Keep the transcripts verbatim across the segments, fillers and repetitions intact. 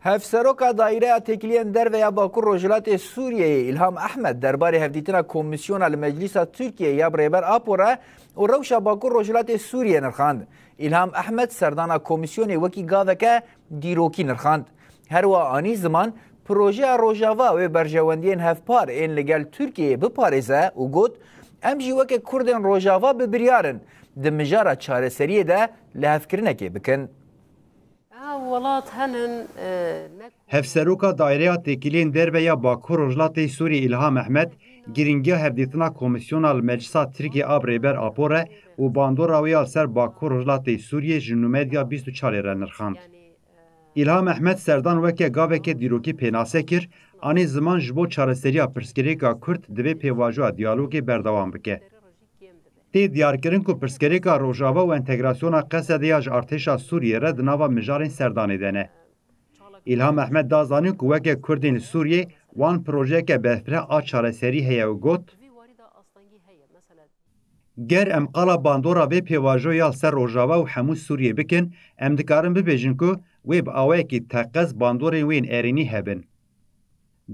Hevseroka Daîreya Têkiliyên Derve ya Bakur Rojhilatê Sûriyeyê Îlham Ehmed derbarê hevdîtina komîsyona li Meclîsa Tirkiyeyê ya bi Rêber Apo re û rewşa Bakur Rojhilatê Sûriyeyê nirxand. Îlham Ehmed serdana komîsyonê wekî gaveke dîrokî nirxand. Herwiha anî ziman, projeya Rojava wê berjewendiyên hevpar ên li gel Tirkiyeyê biparêze û got, Em jî weke Kurdên Rojava bi biryar in di mijara çareseriyê de lihevkirinekê bikin. Ev welat henin, e, ne Hevseroka Daîreya Têkiliyên Derve ya Bakur Rojhilatê Sûriyê Îlham Ehmed, girîngiya hevdîtina komîsyona li Meclisa Tirkiyê a bi Rêber Apo re û bandora wê ya li ser Bakur Rojhilatê Sûriyê ji Numedya bîst û çarê re nirxand. Îlham Ehmed serdan weke gaveke dîrokî pênase kir, anî ziman ji bo çareseriya pirsgirêka Kurd divê pêvajoya diyalogê berdewam bike. Tê diyarkirin ku pirsgirêka Rojava û entegrasyona Qesede ya ji artêşa Sûriyê re di nava mijarên serdanê de ne. Îlham Ehmed da zanîn ku weke Kurdên li Sûriyê wan projeyeke berfireh a çareserî heye û got, Ger em qala bandora vê pêvajoya li ser Rojava û hemû Sûriyê bikin, em dikarin bibêjin ku wê bi awayekî teqez bandorên wê yên erênî hebin.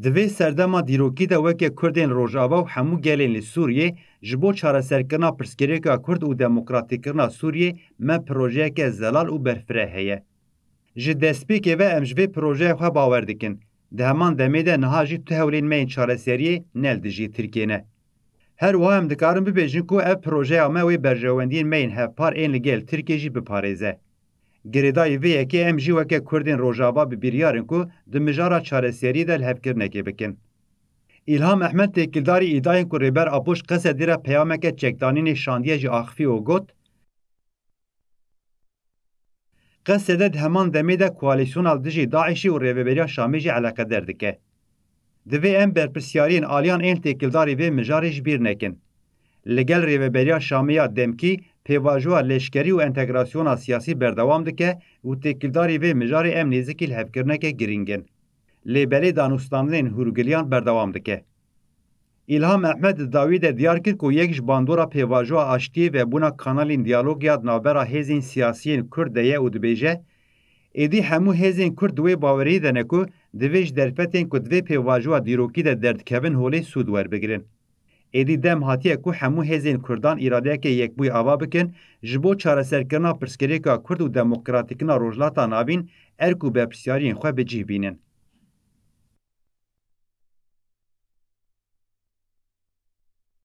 Di vê serdema dîrokî de weke Kurdên li Rojava û hemû gelên li Sûriyê ji bo çareserkirina pirsgirêka Kurd û demokratîkkirina Sûriyê me projeyeke zelal û berfireh heye. Ji destpêkê ve em ji vê projeyê xwe bawer dikin. Di heman demê de niha jî tu hewlên me yên çareseriyê ne li dijî Tirkiyê ne. Her wiha em dikarin bibêjin ku ev projeya me wê berjewendiyên me yên hevpar ên li gel Tirkiyê jî biparêze. Girêdayî vê yekê em jî weke Kurdên Rojava bi biryar in ku di mijara çareseriyê de lihevkirinekê bikin. Îlham Ehmed têkildarî îdayên ku Rêber Apo ji Qesedê re peyameke çekdanînê şandiye jî axifî û got, Qesede di heman demê de koalîsyona li dijî DAIŞ'ê û Rêveberiya Şamê jî eleqeder dike. Divê em berpirsyariyên aliyan ên têkildarî vê mijarê ji bîr nekin. Li gel Rêveberiya Şamê ya demkî pêvajoya leşkerî û entegrasyona siyasî berdewam dike û têkildarî vê mijarê em nêzikî lihevkirineke girîng in. Lê belê danûstandinên hûrgiliyan berdewam dike. Îlham Ehmed di dawî de diyar kir ku yek ji bandora pêvajoya aştiyê vebûna kanalên diyalogê ya di navbera hêzên siyasiyên Kurd de ye û dibêje, Êdî hemû hêzên Kurd di wê baweriyê de ne ku divê ji derfetên ku di vê pêvajoya dîrokî de derdikevin holê sûd werbigirin. Êdî dem hatiye ku hemû hêzên Kurdan îradeyeke yekbûyî ava bikin, ji bo çareserkirina pirsgirêka Kurd û demokratîkirina Rojhilata Navîn erk û berpirsyariyên xwe bi cih bînin.